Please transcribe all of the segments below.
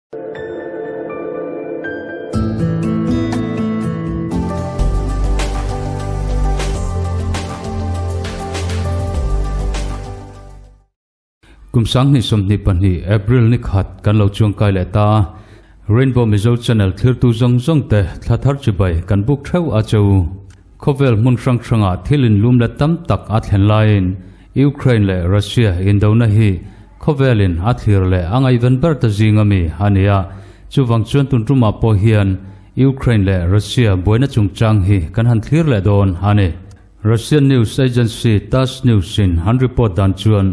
Kum 2022 April ni khat kan lo chuang kai leh ta a, Rainbow Mizo Channel thlirtu zawng zawng te thla thar chibai kan buk theuh a che u. Khawvel hmun hrang hrangah thil inlum let tam tak a thlen laiin Ukraine leh Russia indona hi khawvelin a thlir leh a ngaihven ber ta zing ami a ni a, chuvang chuan tun tumah pawh hian Ukraine leh Russia buaina chungchang hi kan han thlir leh dawn a ni. Russian news agency Tass News in an report dan chuan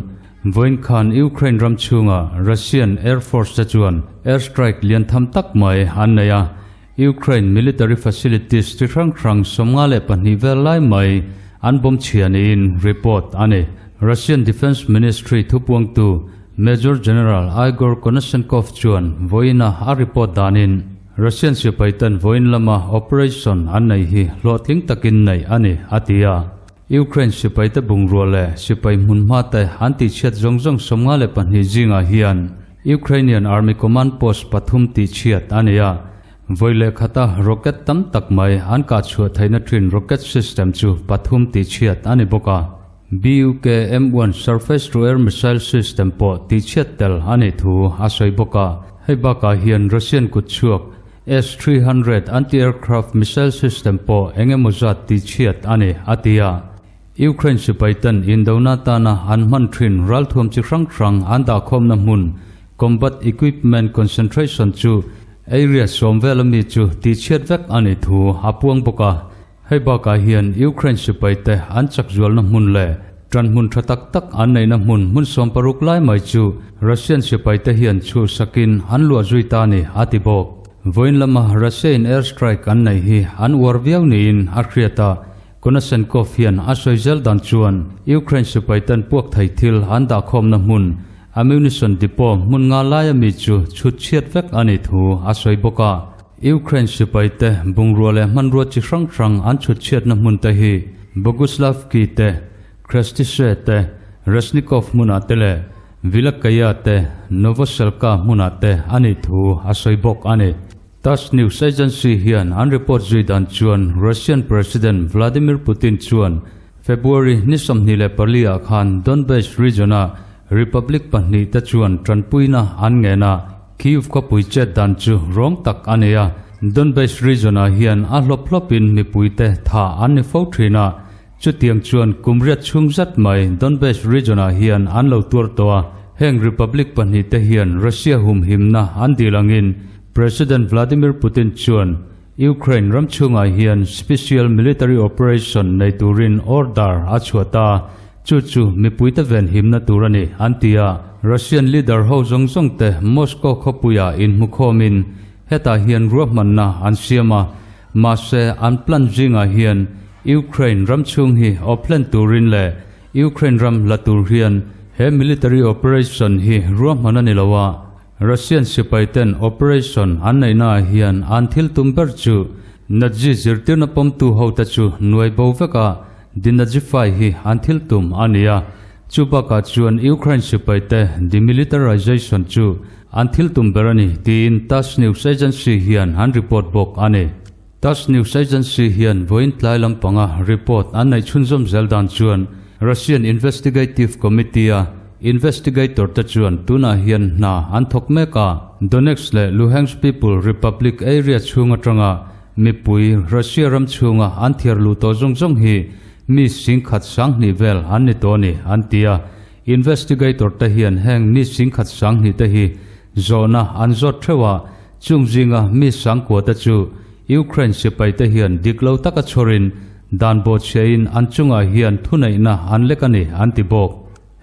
vawiin khan Ukraine ram chhunga Russian Air Force te chuan air strike lian tham tak mai an nei a, Ukraine military facilities chi hrang hrang 52 vel lai mai an bomb chhia niin report a ni. Russian Defence Ministry thupuangtu Major General Igor Konashenkov chuan vawiina a report danin Russian sipaiten vawiin lama operation an nei hi hlawhtling takin neih a ni, a ti a. Ukraine sipaite bungrua leh sipai hmunhma te an tihchhiat zawng zawng 52 zingah hian Ukrainian Army Command Post pathum tihchhiat a ni a. Vawi leh khata rocket tam tak mai an kah chhuah theihna thin rocket system chu pathum tihchhiat a ni bawk a. Buk M1 Surface to Air Missile System pawh tihchhiat tel a nih thu a sawi bawk a. Hei bakah hian Russian kutchhuak S-300 anti-aircraft missile system pawh eng emaw zat tihchhiat a ni, a ti a. Ukraine sipaiten indona tana an hman thin ralthuam chi hrang hrang an dahkhawmna hmun Combat Equipment Concentration chu area sawm vel ami chu tihchhiat vek a nih thu a puang bawk a. Hei bakah hian Ukraine sipaite an chak zualna hmun leh tan hmun tha tak tak an neihna hmun hmun 60 lai mai chu Russian sipaite hian chhuhsakin an luah zui ta a ni, a ti bawk. Vawiin lama Russia-in air strike an neih hi an uar viau niin a hriat a, Konashenkov hian a sawi zel dan chuan Ukraine sipaiten puak thei thil an dahkhawmna hmun ammunition depot hmun nga laia mi chu chhut chhiat vek a nih thu a sawi bawk a. Ukraine sipaite bungrua leh hmanrua chi hrang hrang an chhut chhiatna hmun te hi Boguslavki te, Krestyshe te, Reznikov hmunah te leh Vilakaya te, Novoselka hmunah te a nih thu a sawi bawk a ni. Tass News Agency hian an report zui dan chuan Russian President Vladimir Putin chuan February ni 24 ah khan Donbass region-a republic pahnih te chuan tanpuina an ngen a, Kyiv khawpui chet dan chu rawng tak a ni a, Donbass region-ah hian a hlawp hlawpin mipuite tha an ni fo thin a, chutiang chuan kum riat chhung zat mai Donbass region-ah hian an lo tuar tawh a, heng republic pahnih te hian Russia humhimna an dil angin President Vladimir Putin chuan Ukraine ram chhungah hian special military operation nei turin order a chhuah ta, chu chu mipuite venhimna tur a ni, an ti a. Russian leader ho zawng zawng te Moscow khawpuiah inhmukhawmin hetah hian ruahmanna an siam a, mahse an plan zingah hian Ukraine ram chhung hi awp hlen turin leh Ukraine ram la tur hian he military operation hi ruahman a ni lo a. Russian sipaiten operation an neihnaah hian an thil tum ber chu Nazi zirtirna pawmtu hote chu nuai bo vek a, denazify hi an thil tum a ni a. Chu bakah chuan Ukraine sipaite demilitarization chu an thil tum ber a ni tiin Tass News Agency hian an report bawk a ni. Tass News Agency hian vawiin tlai lampanga report an neih chhunzawm zel dan chuan Russian Investigative Committee-a investigator te chuan tunah hian hna an thawk mek a. Donetsk leh Luhansk People Republic area chhung atanga mipui Russia ram chhunga an thiar luh tawh zawng zawng hi mi singkhat 2000 vel an ni tawh a ni, an ti a. Investigator te hian heng mi singkhat 2000 te hi zawhna an zawt theuh a, Chung zinga mi sangkua te chu Ukraine sipai te hian dik lo taka chhawrin dan bawhchhiahin an chungah hian thuneihna an lek a ni an ti bawk.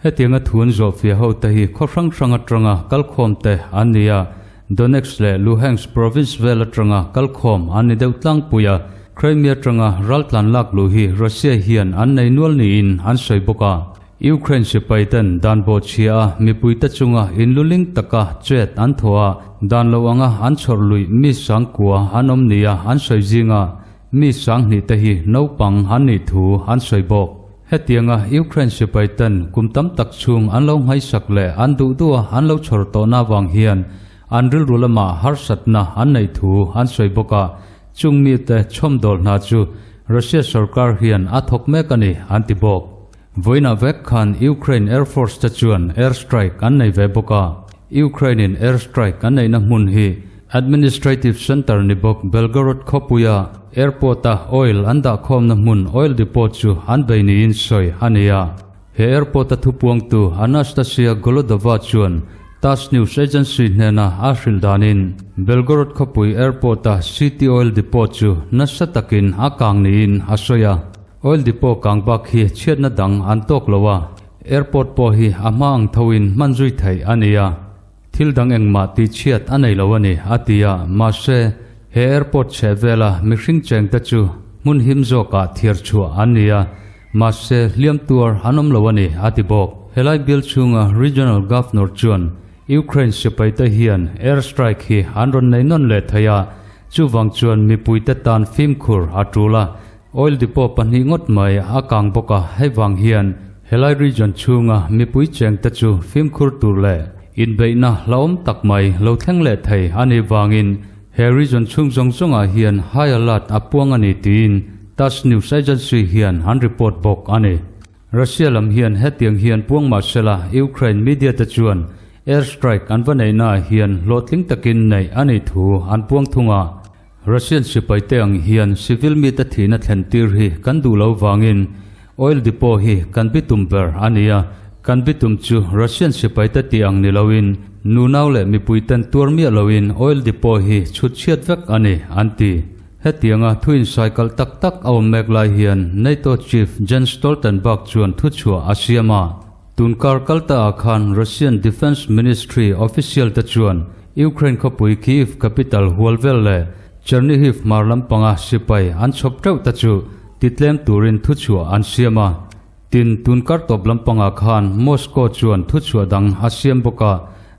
Hetianga thu an zawhfiah ho te hi khaw hrang hrang atanga kalkhawm te an ni a, Donetsk leh Luhansk province vel atanga kalkhawm an ni deuh tlangpui a, Crimea atanga raltlan lak luh hi Russia hian an nei nual niin an sawi bawk a. Ukraine sipai ten dan bawhchhia a mipuite chunga inluling taka chet an thaw a, dan lo anga an chhawrh luih mi sangkua an awm nia an sawi zinga mi 2000 te hi naupang an nih thu an sawi bawk. Hetianga Ukraine sipai ten kum tam tak chhung an lo nghaisak leh an duh duh a an lo chhawr tawhna vang hian. an rilru lamah harsatna an neih thu an sawi bawk a, chung mite chhawmdawl hna chu Russia sorkar hian a thawk mek a ni an ti bawk. Vawiinah vek khan Ukraine Air Force te chuan air strike an nei ve bawk a, Ukraine in air strike an neihna hmun hi administrative center ni bawk Belgorod khawpuia airport a oil an dahkhawmna hmun oil depot chu an bei niin sawi a ni a. He airport a thupuangtu Anastasia Golodova chuan Tass news agency hnena a hrilh danin Belgorod khawpui airport a city oil depot chu nasa takin a kang niin a sawi a. Oil depot kang bak hi chhiatna dang an tawk lo a, airport pawh hi a hma ang thoin hman zui theih a ni a. Thil dang engmah tihchhiat a nei lo a ni, a ti a, mahse, he airport chheh vela mihring chengte chu hmun him zawkah thiar chhuah an ni a, mahse, hliam tuar an awm lo a ni, a ti bawk. Helai bial chhunga Regional Governor chuan Ukraine sipaite hian air strike hi an rawn nei nawn leh thei a, chuvang chuan mipuite tan fimkhur a tul a, Oil depot pahnih ngawt mai a kang bawk a, hei vang hian helai region chhunga mipui chengte chu fimkhur tur leh inbeihna hlauhawm tak mai lo thleng leh thei a nih vangin he region chhung zawng zawngah hian high alert a puang a ni tiin Tass news agency hian an report bawk a ni. Russia lam hian hetiang hian puang mah sela Ukraine media te chuan air strike an va neihnaah hian hlawhtling takin neih a nih thu an puang thung a. Russian sipaite ang hian civil mite thihna thlen tir hi kan duh lo vangin oil depot hi kan bitum ber a ni a, kan bitum chu Russian sipaite tih ang ni loin nunau leh mipuiten tuar miah loin oil depot hi chhut chhiat vek a ni, an ti. Hetianga thu insaikal tak tak a awm mek lai hian NATO chief Jens Stoltenberg chuan thuchhuah a siam a. Tunkar kaltaah khan Russian Defence Ministry official te chuan Ukraine khawpui Kyiv capital hual vel leh Chernihiv hmar lampanga sipai an chhawp teuh te chu titlem turin thuchhuah an siam a. Tin, tunkar tawp lampangah khan Moscow chuan thuchhuah dang a siam bawk a,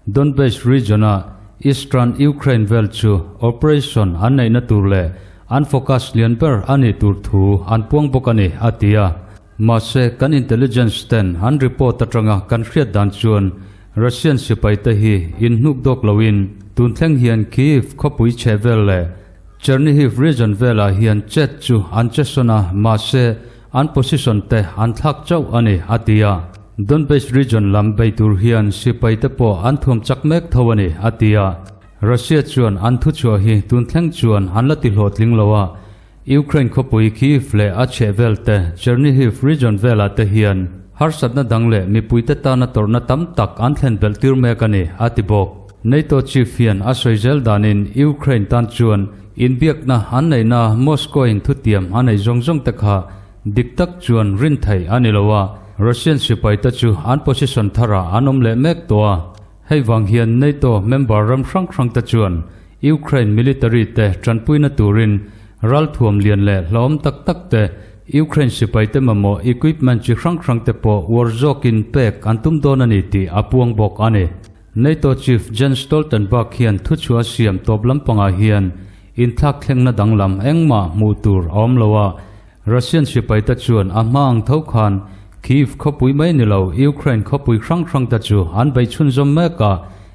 Donbass region-a Eastern Ukraine vel chu operation an neihna tur leh an focus lian ber a nih tur thu an puang bawk a ni, a ti a. Mahse, kan intelligence ten an report atanga kan hriat dan chuan Russian sipaite hi inhnuk dawk loin tun thleng hian Kyiv khawpui chhe vel leh Chernihiv region velah hian chet chu an che sawn a, mahse an position te an thlak chauh a ni, a ti a. Donbass region lam bei tur hian sipaite pawh an thuam chak mek tho a ni, a ti a. Russia chuan an thuchhuah hi tun thleng chuan an la ti hlawhtling lo a, Ukraine khawpui Kyiv leh a chhehvel te, Chernihiv region velah te hian harsatna dang leh mipuite tana tawrhna tam tak an thlen belh tir mek a ni, a ti bawk. NATO chief hian a sawi zel danin Ukraine tan chuan inbiakna an neihna Moscow-in thutiam a neih zawng zawng te kha dik tak chuan rin theih a ni lo a, Russian sipaite chu an position tharah an awm leh mek tawh a. Hei vang hian NATO member ram hrang hrang te chuan Ukraine military te tanpuina turin ralthuam lian leh hlauhawm tak tak te, Ukraine sipai te mamawh equipment chi hrang hrang te pawh uar zawkin pek an tum dawn a ni tih a puang bawk a ni. NATO chief Jens Stoltenberg hian thuchhuah siam tawp lampangah hian inthlak thlengna danglam engmah hmuh tur a awm lo a, Russian sipaite chuan a hma ang tho khan Kyiv khawpui mai ni lo Ukraine khawpui hrang hrang te chu an beih chhunzawm mek a,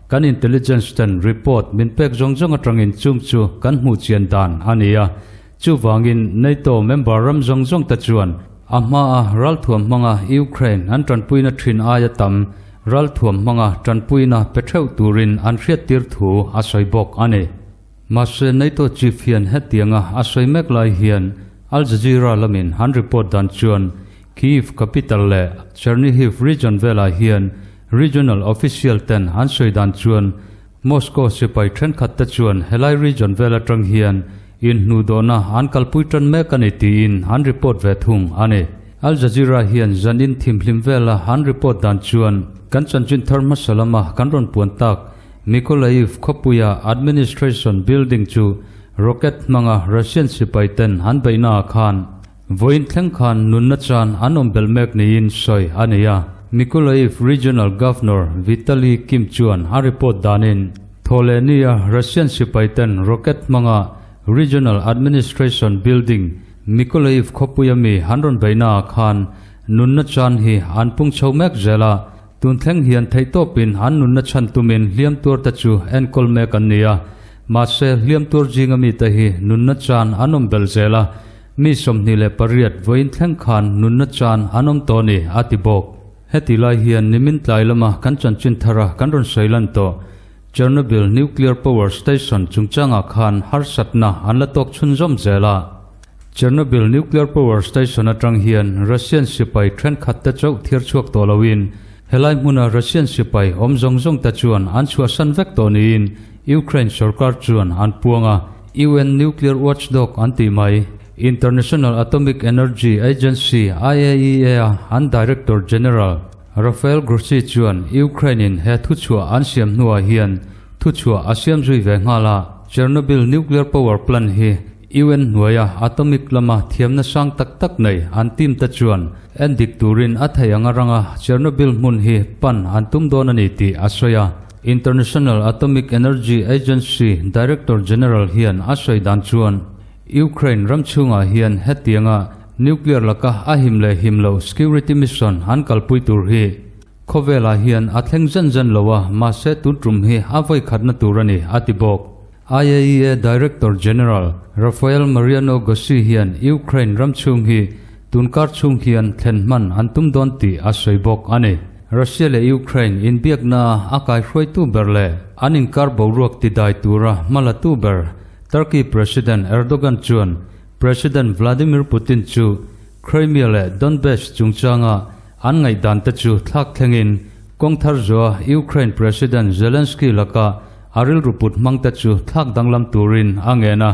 kan intelligence ten report min pek zawng zawng atangin chung chu kan hmuh chian dan a ni a. Chuvangin NATO member ram zawng zawng te chuan a hmaa ralthuam hmanga Ukraine an tanpuina thin aia tam ralthuam hmanga tanpuina pe theuh turin an hriattir thu a sawi bawk a ni. Mahse, NATO chief hian hetianga a sawi mek lai hian Al Jazeera lamin an report dan chuan Kyiv capital leh Chernihiv region velah hian regional official ten an sawi dan chuan Moscow sipai thenkhat te chuan helai region vel atang hian inhnuhdawhna an kalpui tan mek a ni tiin an report ve thung a ni. Al Jazeera hian zanin thimhlim vela an report dan chuan kan chanchin thar hmasa lama kan rawn puan tak Mykolaiv khawpuia administration building chu rocket hmanga Russian sipai ten an beihnaah khan vawiin thleng khan nunna chan an awm belh mek niin sawi a ni a. Mykolaiv Regional Governor Vitaliy Kim chuan a report danin Thawhlehnia Russian sipai ten rocket hmanga Regional Administration building Mykolaiv khawpuia mi an rawn beihnaah khan nunna chan hi an pung chho mek zel a. Tun thleng hian theihtawpin an nunna chhan tumin hliam tuarte chu enkawl mek an ni a. Mahse, hliam tuar zinga mite hi nunna chan an awm belh zel a, mi 28 vawiin thleng khan nunna chan an awm tawh a ni, a ti bawk. Heti lai hian nimin tlai lama kan chanchin thara kan rawn sawi lan tawh Chernobyl Nuclear Power Station chungchangah khan harsatna an la tawk chhunzawm zel a. Chernobyl Nuclear Power Station atang hian Russian sipai thenkhat te chauh thir chhuak tawh loin helai hmuna Russian sipai awm zawng zawng te chuan an chhuahsan vek tawh niin Ukraine sorkar chuan an puang a, UN Nuclear Watchdog an tih mai. International Atomic Energy Agency, IAEA, an Director General Rafael Grossi chuan Ukraine in he thuchhuah an siam hnuah hian thuchhuah a siam zui ve nghal a, Chernobyl Nuclear Power Plant hi UN hnuaia atomic lama thiamna sang tak tak nei an team te chuan en dik turin a thei anga ranga Chernobyl hmun hi pan an tum dawn a ni tih a sawi a. International Atomic Energy Agency Director General hian a sawi dan chuan Ukraine ram chhungah hian hetianga nuclear laka a him leh him loh security mission an kalpui tur hi khawvelah hian a thleng zen zen lo a, mahse tun tum hi a vawi khatna tur a ni, a ti bawk. IAEA Director General Rafael Mariano Grossi hian Ukraine ram chhung hi tunkar chhung hian thlen hman an tum dawn tih a sawi bawk a ni. Russia leh Ukraine inbiaknaa a kaihruaitu ber leh an inkar boruak tidai tura hmalatu ber Turkey President Erdogan chuan President Vladimir Putin chu Crimea leh Donbass chungchanga an ngaihdan te chu thlak thlengin kawng thar zuah Ukraine President Zelensky laka a rilru put hmang te chu thlak danglam turin a ngen a.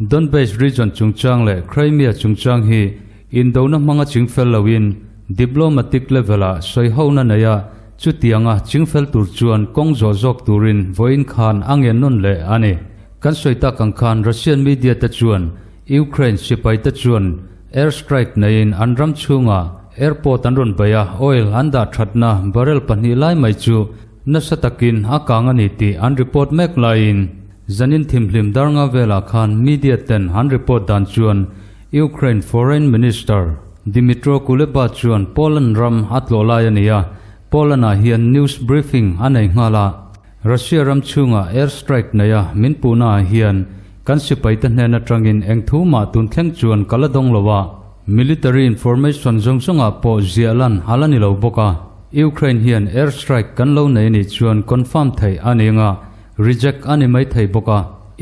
Donbass region chungchang leh Crimea chungchang hi indona hmanga chingfel loin diplomatic level-ah sawihona nei a, chutianga chingfel tur chuan kawng zawh zawk turin vawiin khan a ngen nawn leh a ni. Kan sawi tak ang khan Russian media te chuan Ukraine sipai te chuan air strike neiin an ram chhungah airport an rawn bei a, oil an dah thatna barrel pahnih lai mai chu nasa takin a kang a ni tih an report mek laiin zanin thimhlim darnga velah khan media ten an report dan chuan Ukraine Foreign Minister Dmytro Kuleba chuan Poland ram a tlawh lai a ni a, Poland ah hian news briefing a nei nghal a. Russia ram chhungah air strike nei a min puhna ah hian kan sipaite hnen atangin eng thu mah tun thleng chuan ka la dawng lo a, military information zawng zawngah pawh ziah lan a la ni lo bawk a. Ukraine hian air strike kan lo nei nih chuan confirm theih a ni anga reject a ni mai thei bawk a.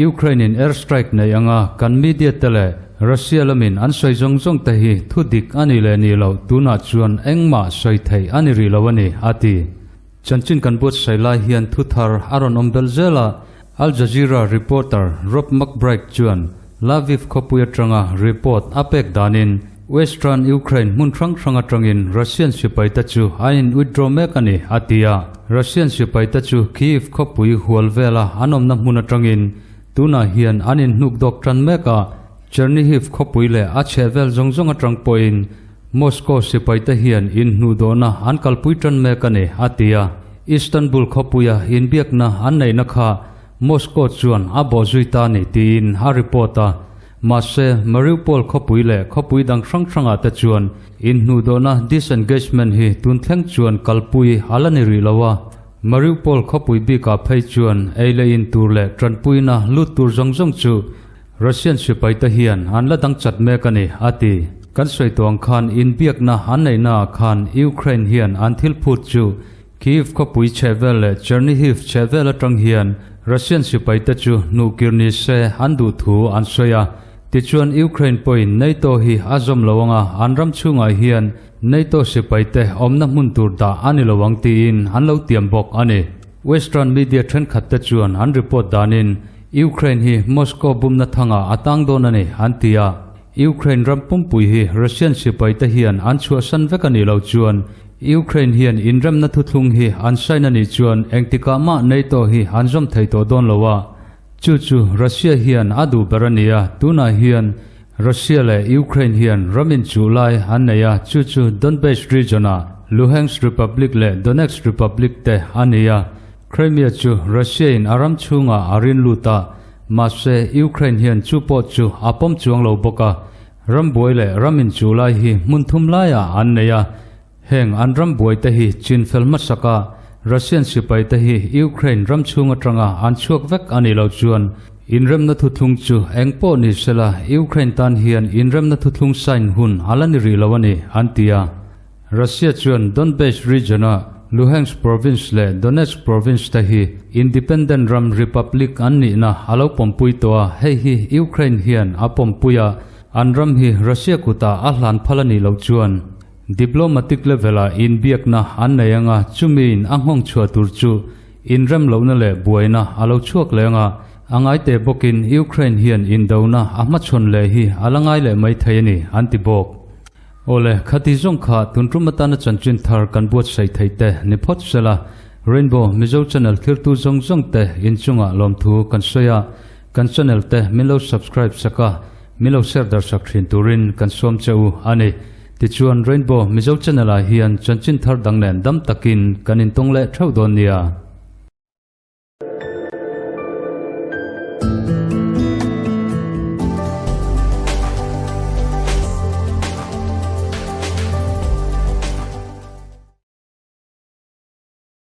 Ukraine in air strike nei anga kan media te leh Russia lamin an sawi zawng zawng te hi thu dik a ni leh ni loh tunah chuan engmah sawi theih a ni rih lo a ni, a ti. Chanchin kan buatsaih lai hian thu thar a rawn awm belh zel a, Al Jazeera reporter Rob McBride chuan Lviv khawpui atanga report a pek danin Western Ukraine hmun hrang hrang atangin Russian sipaite chu an in withdraw mek a ni, a ti a. Russian sipaite chu Kyiv khawpui hual vela an awmna hmun atangin tunah hian an in hnuk dawk tan mek a, Chernihiv khawpui leh a chhehvel zawng zawng atang pawhin Moscow sipaite hian inhnuhdawhna an kalpui tan mek a ni, a ti a. Istanbul khawpuia inbiakna an neihna kha Moscow chuan a bawhzui ta a ni tiin a report a. Mahse, Mariupol khawpui leh khawpui dang hrang hrangah te chuan inhnuhdawhna disengagement hi tun thleng chuan kalpui a la ni rih lo a. Mariupol khawpui bikah phei chuan ei leh in tur leh tanpuina lut tur zawng zawng chu Russian sipaite hian an la dang chat mek a ni, a ti. Kan sawi tawh ang khan inbiakna an neihnaah khan Ukraine hian an thil phut chu Kyiv khawpui chhehvel leh Chernihiv chhehvel atang hian Russian sipaite chu hnuhkir ni se an duh thu an sawi a. Tichuan Ukraine pawhin NATO hi a zawm lo anga an ram chhungah hian NATO sipaite awmna hmun tur dah a ni lo ang tiin an lo tiam bawk a ni. Western media thenkhatte chuan an report danin Ukraine hi Moscow bumna thangah a tang dawn a ni, an ti a. Ukraine ram pumpui hi Russian sipaite hian an chhuahsan vek a nih loh chuan Ukraine hian inremna thuthlung hi an sign a nih chuan engtikah mah NATO hi an zawm thei tawh dawn lo a. Chu chu Russia hian a duh ber a ni a, tunah hian Russia leh Ukraine hian ram inchuh lai an nei a, chu chu Donbass region-ah Luhansk Republic leh Donetsk Republic te a ni a. Crimea chu Russia-in a ram chhungah a rin lut a, mahse Ukraine hian chu pawh chu a pawm chuang lo bawk a, rambuai leh ram inchuh lai hi hmun thum laiah an nei a. Heng an ram buai te hi chinfel hmasak a, Russian sipai te hi Ukraine ram chhung atanga an chhuak vek a nih loh chuan inremna thuthlung chu eng pawh ni sela Ukraine tan hian inremna thuthlung sign hun a la ni rih lo a ni, an ti a. Russia chuan Donbass region-a Luhansk province leh Donetsk province te hi independent ram republic an nihna a lo pawmpui tawh a, hei hi Ukraine hian a pawmpui a, an ram hi Russia kutah a hlan phal a nih loh chuan diplomatic level-a inbiakna an nei anga chumiin a nghawng chhuah tur chu inremlohna leh buaina a lo chhuak leh anga a ngaite bawkin Ukraine hian indona a hmachhawn leh hi a la ngai leh mai thei a ni, an ti bawk. Awle, khati zawng kha tun tum atana chanchin thar kan buatsaih theih te ni phawt sela, Rainbow Mizo Channel thiltu zawng zawng te inchungah lawmthu kan sawi a, kan channel te min lo subscribe sak a, min lo share dar sak thin turin kan sawm che u a ni. Tichuan Rainbow Mizo Channel ah hian chanchin thar dang nen dam takin kan intawng leh theuh dawn nia.